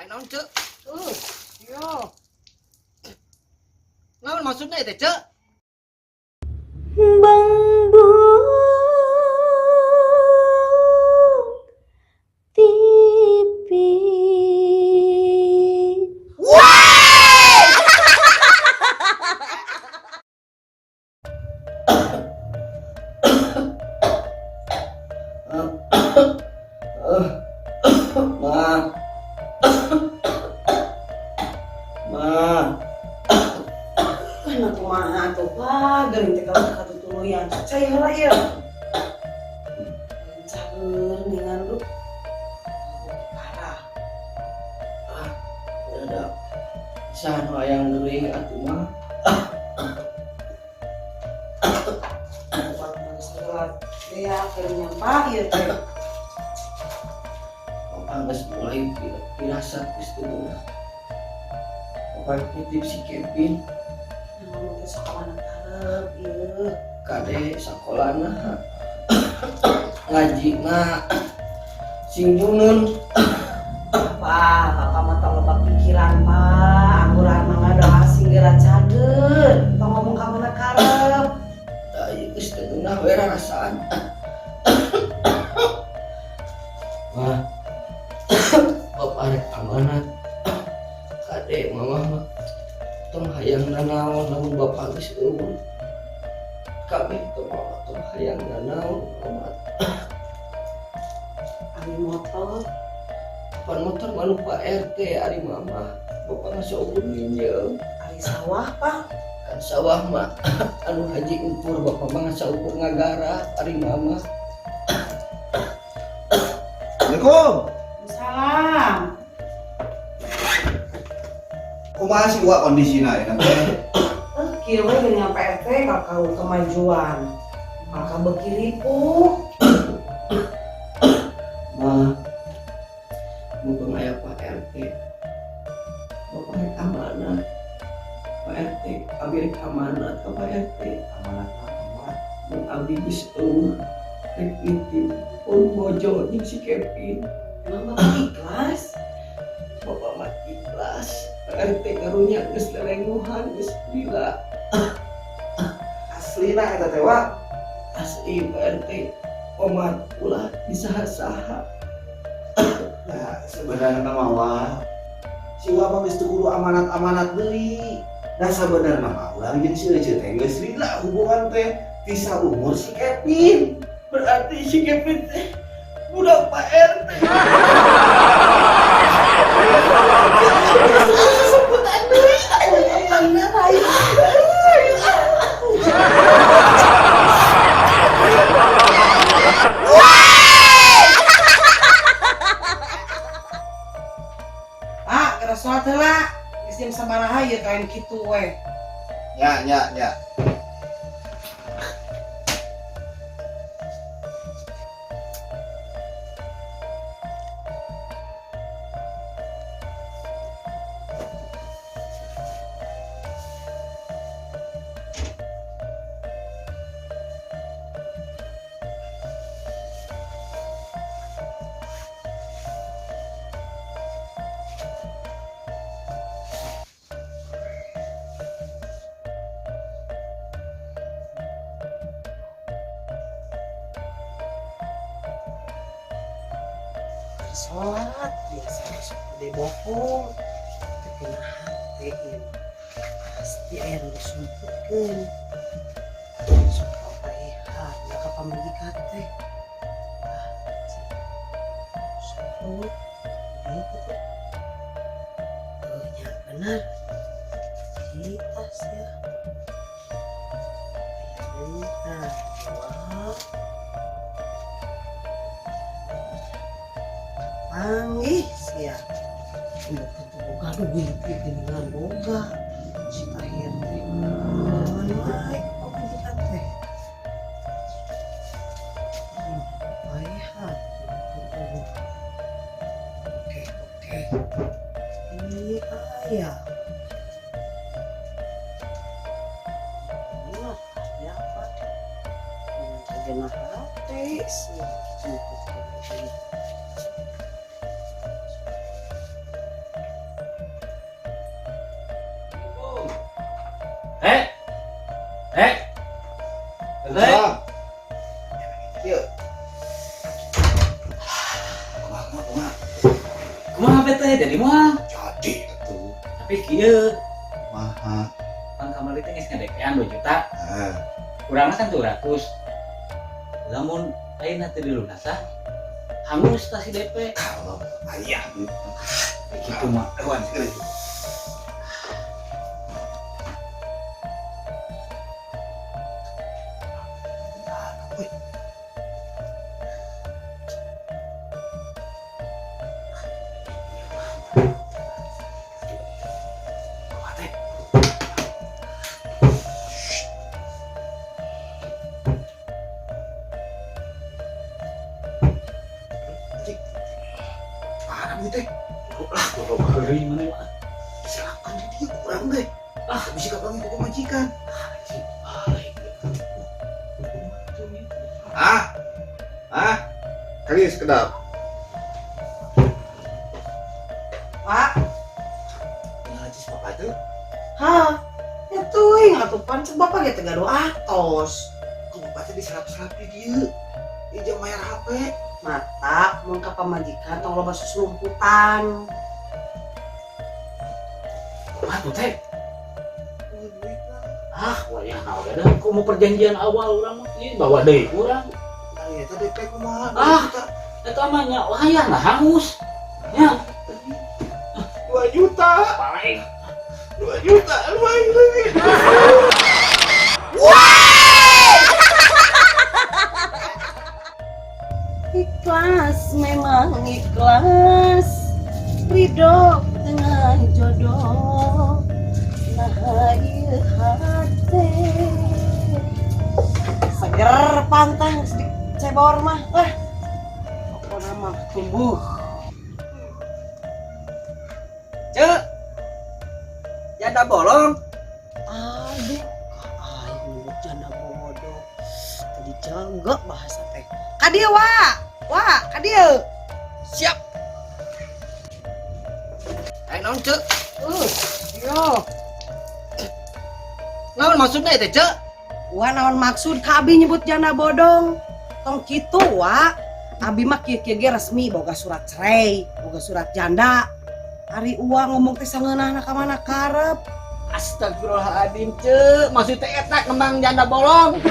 Naon, Cek? Yo. Naon maksudna teh, Cek? Bangbu TV. Ma. Ma. Kana kumaha atuh, Pak? Geuning teh kalau katutuluyan. Cai heula ieu. Cager ningan lu. Parah. Ah, ada saha nu hayang geuring atuh mah. Obat mah segala dea keur nyampa ieu teh. Bapak geus mulai pirasat geus teu beunah. Bapak nitip si Kevin. Naon teh sok mana karep ieu. Kade sakolana ngajina sing bunun. Pak, bapak mah tong loba pikiran, Pak. Angguran mah ngadoa sing geura cager. Tong ngomong ka mana karep. Tah ieu geus teu geunah we rarasaan. Wah, bapak rek amanat. Kade mama mah tong hayang nanaon lamun bapak geus euweuh. Kabeh tong mama tong hayang nanaon omat. Ari motor. Pan motor mah nu Pak RT ari mama. Bapak mah saukur minjem. Ari sawah, Pak. Kan sawah mah anu haji ukur bapak mah saukur ngagarap ari mama. Assalamualaikum. Salam. Kumaha sih wa kondisina ya teh? Kieu we geuning Pak RT kakau kemajuan. Maka beuki ripuh. Mah, mumpung aya Pak RT. Bapak rek amanat. Pak RT, abdi rek amanat ka Pak RT. Amanat naon? Mun abdi geus euweuh, rek nitip pun bojo jeung si Kevin. Emang bapak ikhlas? Bapak mah ikhlas. Pak RT karunya geus lelenguhan geus lila. Aslina eta teh wa. Asli Pak RT. Omat ulah disaha-saha. Nah, sebenarnya mah wa. Si wa mah geus teu kudu amanat-amanat deui. Nah sebenarnya mah urang jeung si Ece teh geus lila hubungan teh ti saumur si Kevin. Berarti si Kevin teh budak Pak RT. Sebutan deui. Bener ayo. Pak, geura sholat heula. Geus jam sabaraha ieu kain kitu we. Nya nya nya. Sholat biasa sok gede bohong tapi nah hate ieu pasti aya nu disumputkeun sok papaehan da ka pamajikan teh. Ah, sumput ieu kitu. Oh nya bener di tas ya aya deui. Tah, dua panggih sia. Bukan tuh boga duit geuningan boga si Tahir teh. Naon wae pamajikan teh. Paehan. Oke, oke. Ini aya. Ini mah ada apa? Ini hate sia. teh jadi mah. Jadi atuh. Tapi kieu Maha. Pan kamari teh geus ngadepean 2 juta. Heeh. Kurangna kan 200. Lamun ayeuna teh dilunasan hangus tah si DP. Kalau aya duit. Gitu mah. Hewan sekali. Parah duit teh. Lah, goblok. Heureuy mana mah. Silakan di dia kurang deh. Ah, bisa kapan ku pamajikan. Ah, ah, kali sekedap. Pak, Tinggal cis bapak tuh. hah? Ya teuing atuh pan cek bapak ge teh gaduh atos. Ku bapak teh diserap-serap di dieu. Dia jam bayar HP. Mata mun ka pamajikan tong loba susulumputan. Wah, tuh teh. Duit lah. Ah, wayah naon da ku mau perjanjian awal urang mah ieu bawa deui urang. Ari eta DP kumaha? Ah. Eta mah nya wayah nah hangus. Nya 2 juta. paling 2 juta lumayan lagi. Ikhlas memang ikhlas, ridho dengan jodoh. Nah ieu hate seger pantang cebor mah. Wah, pokoknya mah tumbuh. Cek. Janda bolong. Aduh, aing nyebut janda bodoh. Tadi jaga bahasa teh. Kadieu wa, wa, kadieu. Siap. Ayo naon cek? Yo. Naon maksudnya teh cek? Wah, naon maksud ka abi nyebut janda bodong? Tong kitu wa. Abi mah kieu-kieu ge resmi boga surat cerai, boga surat janda. Ari uang ngomong teh sangeunahna ka mana karep. Astagfirullahaladzim cek, maksud teh eta kembang janda bolong.